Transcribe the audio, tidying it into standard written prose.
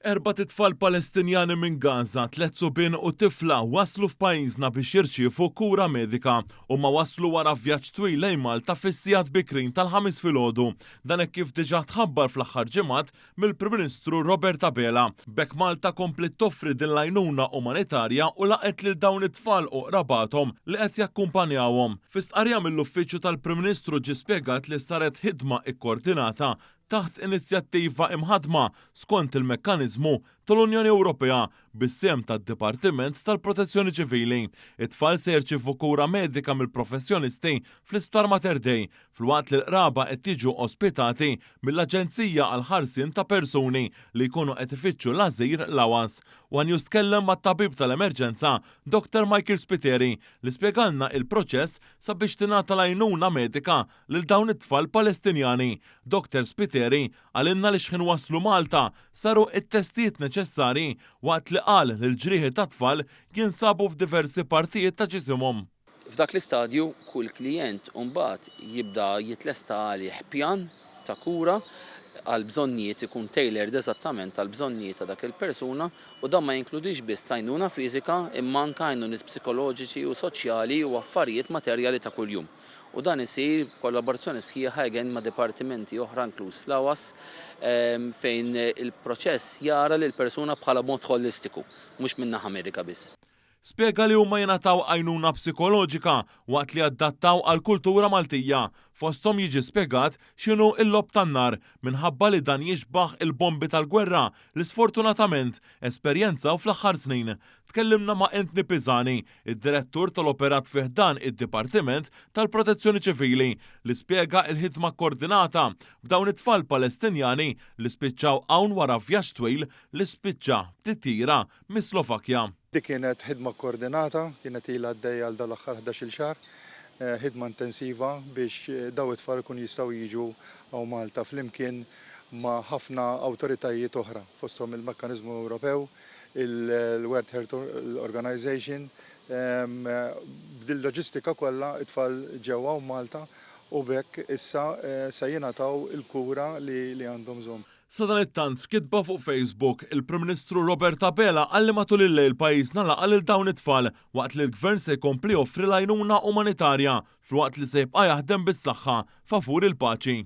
Erbat itfal Palestinjani minn Gaza, tliet subien u tifla, waslu f'pajjiżna biex jirċievu kura medika. Huma waslu wara vjaġġ twil lejn Malta fis-sigħat bikrin tal-Ħamis filgħodu. Dan hekk kif diġà tħabbar fl-aħħar ġimgħat mill-Prim Ministru Robert Abela. B'hekk Malta kompliet toffri din l-għajnuna umanitarja u laqgħet lil dawn it-tfal u qrabathom li qed jakkumpanjawhom. Fi stqarrija mill-Uffiċċju tal-Prim Ministru ġie spjegat li saret ħidma ikkordinata taħt inizjattiva imħaddma skont il-mekkaniżmu tal-Unjoni Ewropea bis-sehem tad-Dipartiment tal-Protezzjoni Ċivili. It-tfal se jirċievu kura medika mill-professjonisti fl-Isptar Mater Dei, filwaqt li l-qraba qed jiġu ospitati mill-Aġenzija għall-Ħarsien ta' Persuni li jkunu qed ifittxu l-Ażil, l-AWAS. One News tkellem mat-tabib tal-emerġenza Dr Michael Spiteri li spjegalna il-proċess sabiex tingħata l-għajnuna medika lil dawn it-tfal Palestinjani. Dr Spiteri qalilna li x'ħin waslu Malta saru t-testijiet neċessarji waqt li qal li l-ġrieħi tat-tfal jinsabu f'diversi partijiet ta' ġisimhom. F'dak l-istadju kull klijent imbagħad jibda jitlesta għalih pjan ta' kura għall-bżonnijiet ikun tailored eżattament għall-bżonnijiet ta' dak il-persuna u dan ma jinkludix biss għajnuna fiżika imma anke għajnuniet psikoloġiċi u soċjali u affarijiet materjali ta' kuljum. U dan isir b'kollaborazzjoni sħiħa again ma' dipartimenti oħra inkluż l-AWAS fejn il-proċess jara lill-persuna bħala mod ħolistiku, mhux min-naħa medika biss. Spjega li huma jingħataw għajnuna psikoloġika waqt li jadattaw għall-kultura Maltija. Fosthom jiġi spjegat x'inhu l-logħob tan-nar minħabba li dan jixbah il-bombi tal-gwerra li sfortunatament esperjenzaw fl-aħħar snin. Tkellimna ma' Anthony Pisani, id-Direttur tal-Operat fi ħdan id-Dipartiment tal-Protezzjoni Ċivili, li spjega l-ħidma kkordinata b'dawn it-tfal Palestinjani li spiċċaw hawn wara vjaġġ twil li spiċċa b'titjira mis-Slovakkja. Dik kienet ħidma kkordinata, kienet ilha għaddejja għal dal-aħħar ħdax-il xahar, ħidma intensiva biex dawn it-tfal ikunu jistgħu jiġu hawn Malta flimkien ma' ħafna awtoritajiet oħra, fosthom il-Mekkaniżmu Ewropew, il-World Health Organization, b'dil-loġistika kollha t-tfal ġew hawn Malta u b'hekk issa se jingħataw il-kura li għandhom bżonn. Sadanittant, f'kitba fuq Facebook, il-Prim Ministru Robert Abela qal li matul il-lejl pajjiżna laqa' lil dawn it-tfal waqt li l-Gvern se jkompli joffri l-għajnuna umanitarja filwaqt li se jibqa' jaħdem bis-saħħa favur il-paċi.